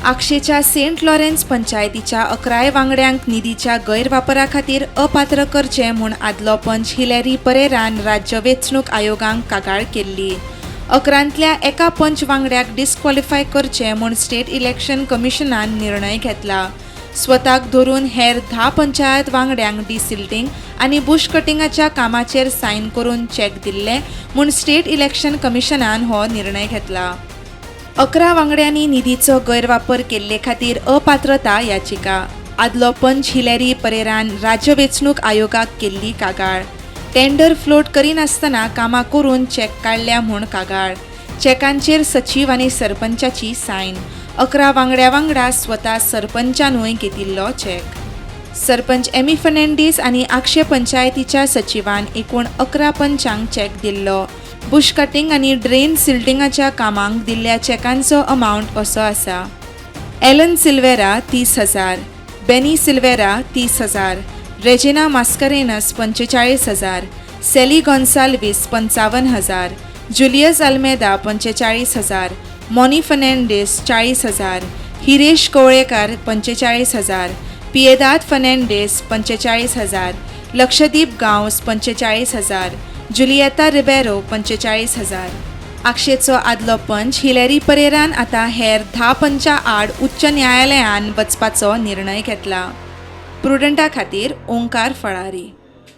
आगशेच्या Saint Lawrence पंचायतीच्या 11 वांगड्यांक निधीच्या गैरवापरा खातीर अपात्र करचे म्हूण आदलो पंच हिलॅरी परेरान राज्य वेंचणूक आयोगाक कागाळ केल्ली. 11तांतल्या एका पंच वांगड्याक डिस्क्वॉलिफाय करचे म्हूण स्टेट इलेक्शन कमिशनान निर्णय घेतला. स्वताक धरून हेर 10 पंचायत वांगड्यांक डिसिल्टींग आनी बुश कटिंगाच्या कामाचेर सायन करून चॅक दिल्ले म्हूण स्टेट इलेक्शन कमिशनान हो निर्णय घेतला. 11 वांगड्यांनी निधीचो गैरवापर केल्ले खातीर अपात्रता याचिका. आदलो पंच हिलॅरी परेरान राज्य वेंचणूक आयोगाक केल्ली कागाळ. टेंडर फ्लोट करिनासतना कामां करून चॅक काडल्या म्हूण कागाळ. चॅकांचेर सचीव आनी सरपंचाची सायन. 11 वांगड्या वांगडा स्वता सरपंचानूय घेतिल्लो चॅक. सरपंच एमी फर्नांडीस आनी आगशे पंचायतीच्या सचिवान एकूण 11 पंचांक चॅक दिल्लो. बुश कटिंग आनी ड्रेन सिल्टिंगाच्या कामांक दिल्ल्या चॅकांचो अमावंट असो आसा: Alan Silveira 30,000, Benny Silveira 30,000, Regina Mascarenhas 45,000, Sally Gonsalves 55,000, Julius Almeida 45,000, Moni Fernandes 40,000, Hiresh Kavlekar 45,000, Piedade Fernandes 45,000, Lakshadweep Gawas 45,000, जुलियेता Ribeiro 45,000. आगशेचो आदलो पंच हिलॅरी परेरान आतां हेर 10 पंचां आड उच्च न्यायालयान वचपाचो निर्णय घेतला. प्रुडंटा खातीर ओंकार फळारी.